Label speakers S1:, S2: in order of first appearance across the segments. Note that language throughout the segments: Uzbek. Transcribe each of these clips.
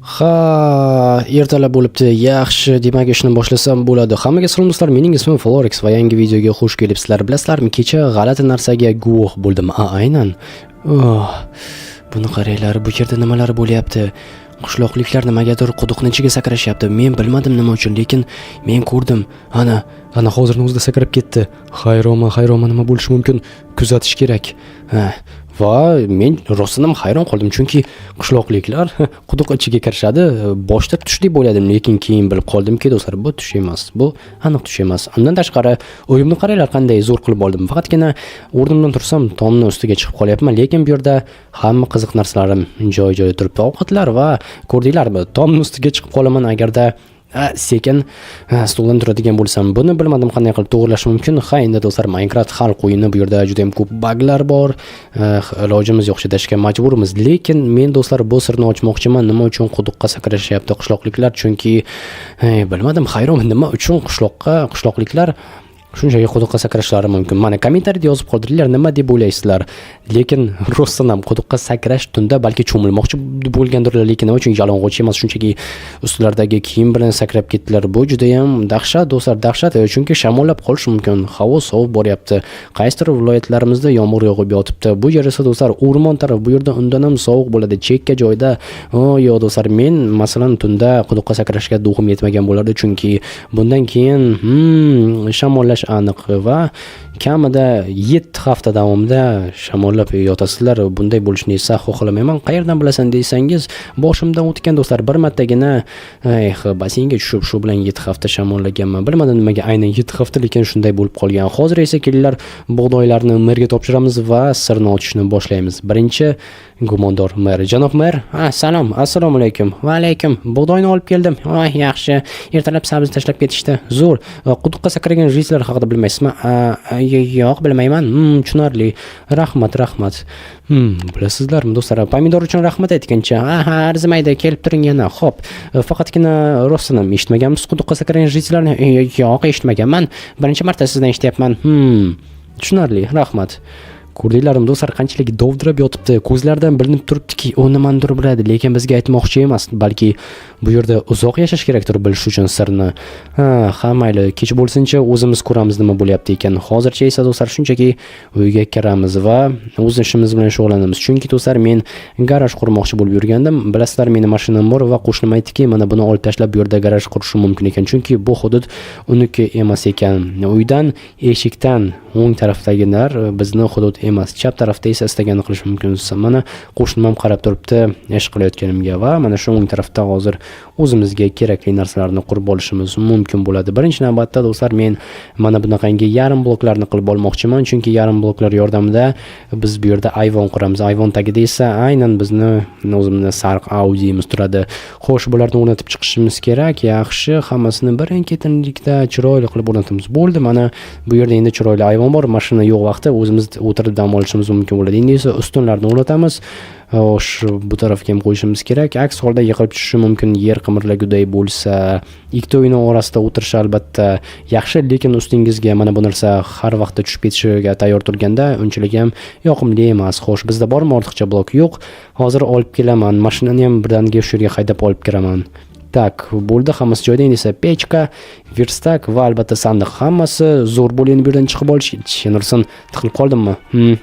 S1: Ha, ertalab bo'libdi. Yaxshi, demak ishni boshlasam bo'ladi. Hammaga salom do'stlar, mening ismim Florex va yangi videoga xush kelibsizlar. Bilasizlarmi, kecha g'alati narsaga guvoh bo'ldim. A, aynan. Oh, buni qaranglar, bu yerda nimalar bo'lyapti? Qishloqliklar nimagadir quduqni ichiga sakrashyapti. Men bilmadim nima uchun, lekin men ko'rdim. Ana, ana hozirni o'zida sakrab ketdi. Hayronman, hayronman, nima bo'lishi mumkin? Kuzatish kerak. Ha, va men rostdan ham hayron qoldim, chunki qishloqliklar quduq ichiga kirishadi. Boshda tush deb o'yladim, lekin keyin bilib qoldimki, do'stlar, bu tush emas. Bu aniq tush emas. Undan tashqari, uyimni qaranglar, qanday zo'r qilib oldim. Faqatgina o'rnimdan tursam, tomni ustiga chiqib qolyapman, lekin bu yerda hamma qiziq narsalarim joy-joyida turibdi. Ovqatlar va ko'rdinglarmi, tomni ustiga chiqib qolaman agarda sekin stuldan turadigan bo'lsam. Buni bilmadim qanday qilib to'g'irlash mumkin. Ha, endi do'stlar, Minecraft xalq o'yini, bu yerda juda ham ko'p baglar bor. Ilojimiz yo'q, chidashga majburmiz. Lekin men do'stlar bu sirni ochmoqchiman. Nima uchun quduqqa sakrashyapti qishloqliklar? Chunki bilmadim, hayronman, nima uchun qishloqliklar shunchaki quduqqa sakrashlari mumkin. Mana kommentariyada yozib qoldiringlar, nima deb o'ylaysizlar. Lekin rostdan ham quduqqa sakrash tunda balki cho'milmoqchi bo'lgandirlar, lekin nima uchun yalang'och emas, shunchaki ustlaridagi kiyim bilan sakrab ketdilar. Bu juda ham dahshat, do'stlar, dahshat. Chunki shamollab qolish mumkin. Havo sovib boryapti. Qaysidir viloyatlarimizda yomg'ir yog'ib yotibdi. Bu yer esa do'stlar o'rmon taraf, bu yerda undan ham sovuq bo'ladi. Chekka joyda. O, yo'q do'stlar, men masalan tunda quduqqa sakrashga дух im yetmagan bo'lardi, chunki bundan keyin shamollash aniq va kamida 7 hafta davomida shamollab yotasizlar. Bunday bo'lishini esa xohlamayman. Qayerdan bilasan desangiz, boshimdan o'tgan do'stlar, bir martagina basseynga tushib, shu bilan 7 hafta shamollaganman. Bilmadim nimaga aynan 7 hafta, lekin shunday bo'lib qolgan. Hozir esa kelinglar, bug'doylarni merga topshiramiz va sirni ochishni boshlaymiz. Birinchi gumondor mer. Janob mer, ha, salom, assalomu alaykum. Va alaykum. Bug'doyni olib keldim. Voy, yaxshi. Ertalab sabzi tashlab ketishdi. Zo'r. Quduqqa sakragan житель lar haqida bilmaysizmi? Yo'q, bilmayman. Tushunarli. Rahmat, rahmat. Bilasizlarmi do'stlar, pomidor uchun rahmat aytgancha. Aha, arzimaydi, kelib turing yana. Xo'p, faqatgina rostdan ham eshitmaganmiz quduqqa sakragan житель larni. Yo'q, eshitmaganman. Birinchi marta sizdan eshityapman. Tushunarli, rahmat. Ko'rdinglarmi do'stlar, qanchalik dovdirab yotibdi. Ko'zlaridan bilinib turibdiki, u nimanidir biladi, lekin bizga aytmoqchi emas. Balki bu yerda uzoq yashash kerakdir bilish uchun sirni. Ha, ha mayli, kech bo'lsincha o'zimiz ko'ramiz nima bo'lyapti ekan. Hozircha esa do'stlar shunchaki uyga kiramiz va o'z ishimiz bilan shug'ullanamiz. Chunki do'stlar, men garaj qurmoqchi bo'lib yurgandim. Bilasizlar, meni mashinam bor va qo'shnim aytdiki, mana buni olib tashlab bu yerda garaj qurishim mumkin ekan. Chunki bu hudud uniki emas ekan. Uydan, eshikdan o'ng tarafdagilar bizni hudud emas. Chap tarafda esa istaganini qilish mumkin. Mana qo'shnim ham qarab turibdi ish qilayotganimga va mana shu o'ng tarafda hozir o'zimizga kerakli narsalarni qurib olishimiz mumkin bo'ladi. Birinchi navbatda do'stlar, men mana bunaqangi yarim bloklarni qilib olmoqchiman, chunki yarim bloklar yordamida biz bu yerda ayvon quramiz. Ayvon tagida esa aynan bizni o'zimizni sariq Audi'miz turadi. Xo'sh, bularni o'rnatib chiqishimiz kerak. Yaxshi, hammasini birin-ketinlikda chiroyli qilib o'rnatamiz. Bo'ldi, mana bu yerda endi chiroyli ayvon bor. Mashina yo'q vaqtda o'zimiz o'tirib dam olishimiz mumkin bo'ladi. Endi esa ustunlarni o'rnatamiz. Xo'sh, bu tarafga ham qo'yishimiz kerak. Aks holda yiqilib tushishi mumkin, yer qimirlaguday bo'lsa. Ikkita uyni orasida o'tirish albatta yaxshi, lekin ustingizga mana bu narsa har vaqtda tushib ketishiga tayyor turganda unchalik ham yoqimli emas. Xo'sh, bizda bormi ortiqcha blok? Yo'q. Hozir olib kelaman. Mashinani ham birdaniga shu yerga haydab olib kiraman. Так, bo'ldi, hammasi joyida. Endi esa pechka, verstak va albatta sandiq. Hammasi zo'r bo'ldi. Endi bu yerdan chiqib olish nursin, tiqilib qoldimmi?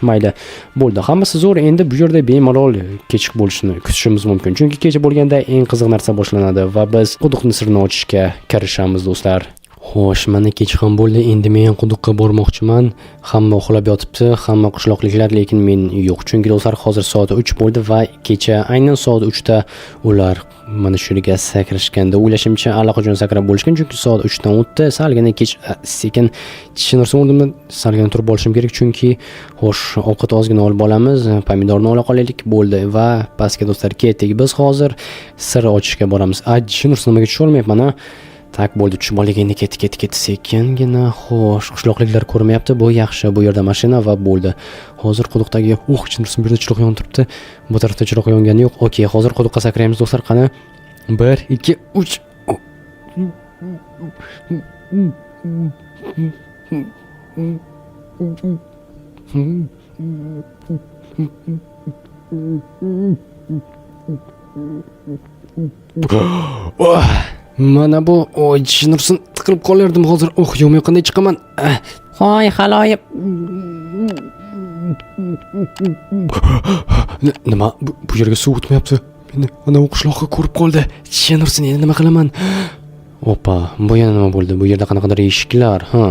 S1: Mayli. Bo'ldi, hammasi zo'r. Endi bu yerda bemalol kech bo'lishini kutishimiz mumkin. Chunki kech bo'lganda eng qiziq narsa boshlanadi va biz quduqni sirini ochishga kirishamiz do'stlar. Xo'sh, mana kech ham bo'ldi. Endi men quduqqa bormoqchiman. Hamma uxlab yotibdi, hamma qishloqliklar, lekin men yo'q. Chunki do'stlar, hozir soat 3 bo'ldi va kecha aynan soat 3 da ular mana shu yerga sakrashganda, o'ylashimcha allaqachon sakrab bo'lishgan, chunki soat 3 dan o'tdi. Salgina kech, sekin tishinirsa o'rnimdan salgina turib olishim kerak, chunki xo'sh, ovqat ozgina olib olamiz, pomidorni ola qolaylik, bo'ldi va pastga do'stlar ketdik. Biz hozir sir ochishga boramiz. A, tishinirsa nimaga tusha olmayapman, a? Так, bo'ldi, tushib oldik, endi ketdi, ketdi, ketdi sekingina. Xo'sh, qishloqliklar ko'rmayapti, bu yaxshi. Bu yerda mashina va bo'ldi. Hozir quduqdagi, uh, tushuntirsin, bu yerda chiroq yonib turibdi. Bu tarafda chiroq yongani yo'q. Okey, hozir quduqqa sakraymiz do'stlar, qani? 1 2 3. Oh, mana bu, oy, chin ursin, tiqilib qolardim hozir. Oh, yo'q, men qanday chiqaman? Ah,
S2: Hoy, xaloyiq.
S1: Nima bu yerga suv o'tmayapti? Meni anavi qishloqqa ko'rib qoldi. Chin ursin, endi nima qilaman? Opa, bu yana nima bo'ldi? Bu yerda qanaqadir eshiklar, ha.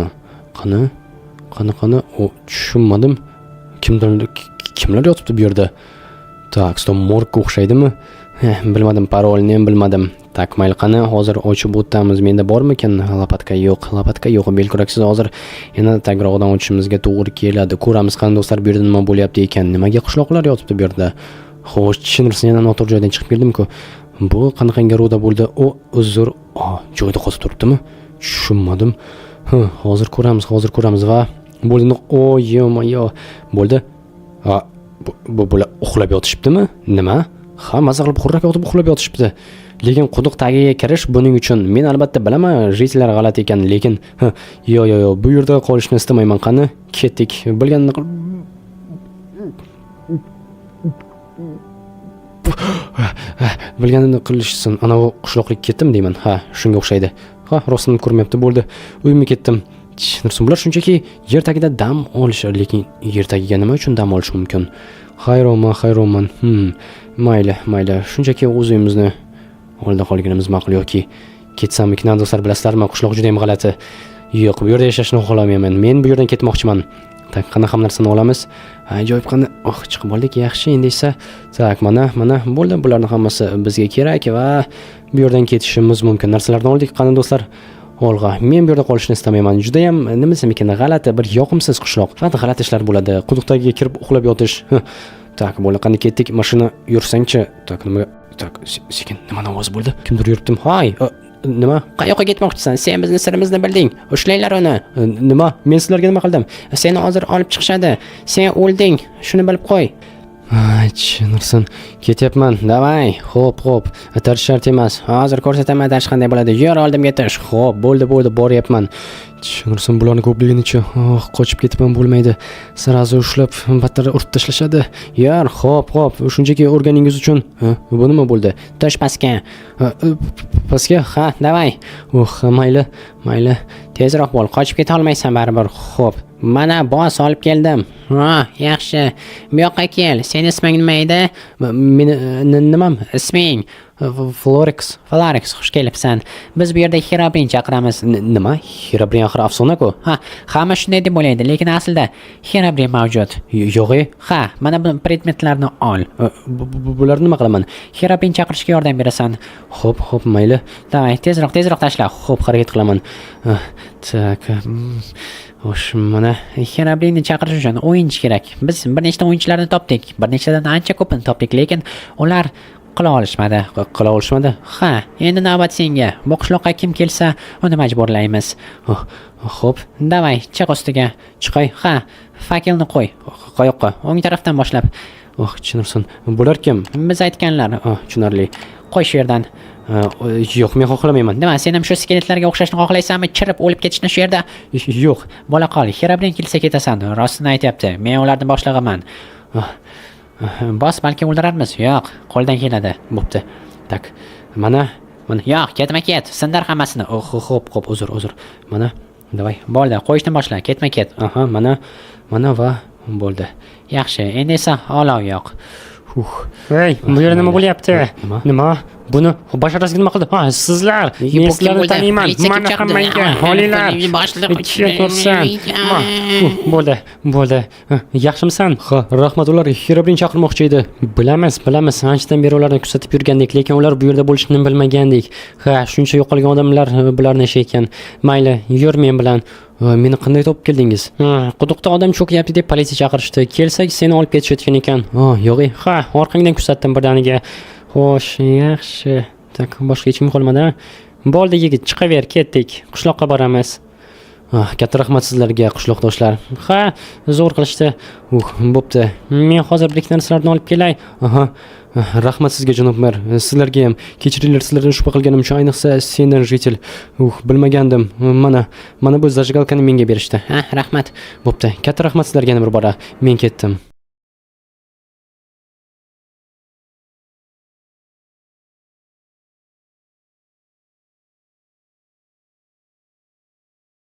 S1: Qani? Qani, qani? O, tushunmadim. Kimdir, kimlar yotibdi bu yerda? Так, стоп, morgga o'xshaydimi? Bilmadim, parolni ham bilmadim. Так, mayli, qani, hozir ochib o'tamiz. Menda bormikan? Лопатка yo'q, лопатка yo'q. Belkuraksiz hozir yana tagroqdan o'tishimizga to'g'ri keladi. Ko'ramiz, qani do'stlar, bu yerda nima bo'lyapti ekan? Nimaga qishloqlar yotibdi bu yerda? Xo'sh, chin ursin, yana noto'g'ri joydan chiqib keldim-ku. Bu qanaqangi руда bo'ldi? O, uzr. O, joyida qotib turibdimi? Tushunmadim. Ha, hozir ko'ramiz, hozir ko'ramiz va bo'ldi. O, ё-моё. Bo'ldi. Ha, bu bular uxlab yotishibdimi? Nima? Ha, maza qilib xurrak yotib uxlab yotishibdi. Lekin quduq tagiga kirish buning uchun men albatta bilaman, житель lar g'alati ekan, lekin ha, yo yo yo, bu yerda qolishni istamayman. Qani, ketdik. Bilganini qil. Bilganini qilishsin. Anavi qishloqlik ketdim deyman. Ha, shunga o'xshaydi. Ha, rostini ko'rmayapti, bo'ldi. Uyimga ketdim. Nursin, bular shunchaki yer tagida dam olish, lekin yer tagiga nima uchun dam olish mumkin? Hayronman, hayronman. Mayli, mayli. Shunchaki o'z uyimizni oldida qolganimiz ma'qul yoki ketsammikin, do'stlar, bilasizlarmi, qishloq juda ham g'alati. Yo'q, bu yerda yashashni xohlamayman. Men bu yerdan ketmoqchiman. Так, qanaqa narsani olamiz? Ajoyib, qani. Oh, chiqib oldik, yaxshi. Endi esa так, mana, mana bo'ldi. Bularning hammasi bizga kerak va bu yerdan ketishimiz mumkin. Narsalarni oldik. Qani do'stlar, olg'a. Men bu yerda qolishni istamayman. Juda ham, nima desam ekan, g'alati, bir yoqimsiz qishloq. Faqat g'alati ishlar bo'ladi. Quduq tagiga kirib uxlab yotish. Huh. Так, bo'ldi, qani ketdik. Mashina yursangchi. Так, nima? Так, sekin nima ovoz bo'ldi? Kimdir yuribdi. Hay, nima?
S2: Qayoqqa ketmoqchisan? Sen bizni sirimizni bilding. Ushlanglar uni.
S1: Nima? Men sizlarga nima qildim?
S2: Seni hozir olib chiqishadi. Sen o'lding. Shuni bilib qo'y.
S1: Ay, tushunirsin. Ketyapman. Давай. Xo'p, xo'p. Tarish shart emas.
S2: Hozir ko'rsataman dars qanday bo'ladi. Yur oldimga tush.
S1: Xo'p, bo'ldi, bo'ldi, boryapman. Tushunirsin, bularni ko'pliginichi. Oh, qochib ketib ham bo'lmaydi. Сразу ushlab, battar urib tashlashadi. Yur, xo'p, xo'p. Shunchaki urganingiz uchun. Ha, bu nima bo'ldi?
S2: Tush pastga.
S1: Ha, pastga?
S2: Ha, давай.
S1: Oh, mayli, mayli.
S2: Tezroq bo'l. Qochib keta olmaysan baribir. Xo'p. Mana bos olib keldim. Ha, yaxshi. Bu yoqqa kel. Seni isming nima edi?
S1: Meni nimam?
S2: Isming?
S1: Florex.
S2: Florex, xush kelibsan. Biz bu yerda Herobrine chaqiramiz.
S1: Nima? Herobrine axir afsona-ku.
S2: Ha, hamma shunday deb o'ylaydi, lekin aslida Herobrine mavjud.
S1: Yo'q-e.
S2: Ha, mana bu predmetlarni ol.
S1: Bularni nima qilaman?
S2: Herobrine chaqirishga yordam berasan.
S1: Xo'p, xo'p, mayli.
S2: Давай, tezroq, tezroq tashla.
S1: Xo'p, harakat qilaman. Так. Xo'sh, mana
S2: Herobrine chaqirish uchun o'yinchi kerak. Biz bir nechta o'yinchilarni topdik. Bir nechtadan ancha ko'pini topdik, lekin ular qila olishmadi.
S1: Qila olishmadi.
S2: Ha, endi navbat senga. Bu qishloqqa kim kelsa, uni majburlaymiz.
S1: Oh, xo'p,
S2: Давай, chiq ustiga.
S1: Chiqay.
S2: Ha, факел ni qo'y.
S1: Qayoqqa?
S2: O'ng tarafdan boshlab.
S1: Oh, tushunirsin. Bular kim?
S2: Biz aytganlar.
S1: Oh, tushunarli.
S2: Qo'y shu yerdan.
S1: Yo'q, men xohlamayman.
S2: Nima, sen ham shu skeletlarga o'xshashni xohlaysanmi? Chirib o'lib ketishni shu yerda?
S1: Yo'q.
S2: Bo'la qol, Herobrine kelsa ketasan. Rostini aytyapti. Men ularni boshlig'iman.
S1: Oh,
S2: Bos, balki o'ldirarmiz. Yo'q, qo'ldan keladi.
S1: Bo'pti. Так, mana, mana.
S2: Yo'q, ketma ket. Sindir hammasini.
S1: Oh, xo'p, xo'p, uzr, uzr. Mana, давай.
S2: Bo'ldi, qo'yishni boshla. Ketma ket.
S1: Aha, mana, mana va bo'ldi.
S2: Yaxshi, endi esa olov yo'q.
S1: Huh.
S3: Hey, bu yerda nima bo'lyapti?
S1: Nima?
S3: Nima? Buni basharasiga nima qildi? Ha, sizlar.
S2: Nega
S3: Men
S2: bu kim
S3: sizlarni
S2: bo'ldi?
S3: taniyman.
S2: Politsiya
S3: Mana
S2: kelib chaqirdi.
S3: hammangga olinglar.
S2: Boshliq.
S3: Ko'rsan. Ma, bo'ldi, bo'ldi. Yaxshimisan?
S1: Ha, rahmat, ular Herobrine chaqirmoqchi edi.
S3: Bilamiz, bilamiz. Anchadan beri ularni kuzatib yurgandik, lekin ular bu yerda bo'lishini bilmagandik. Ha, shuncha yo'qolgan odamlar bularni ishi ekan. Mayli, yur men bilan.
S1: Meni qanday topib keldingiz?
S3: Ha, quduqda odam cho'kyapti deb politsiya chaqirishdi. Kelsak, seni olib ketishayotgan ekan.
S1: Oh, yo'q.
S3: Ha, orqangdan kuzatdim birdaniga. Xo'sh, yaxshi. Так, boshqa hech kim qolmadi. Bo'ldi yigit, chiqaver, ketdik. Qishloqqa boramiz.
S1: Ah, katta rahmat sizlarga, qishloqdoshlar.
S3: Ha, zo'r qilishdi.
S1: Bo'pti.
S3: Men hozir bir ikki narsalarni olib kelay.
S1: Aha. Ah, rahmat sizga, janob mer. Sizlarga ham kechiringlar, sizlardan shubha qilganim uchun, ayniqsa sendan, житель. Bilmagandim. Mana, mana bu зажигалка ni menga berishdi.
S2: Ha, rahmat.
S1: Bo'pti. Katta rahmat sizlarga yana bir bora. Men ketdim.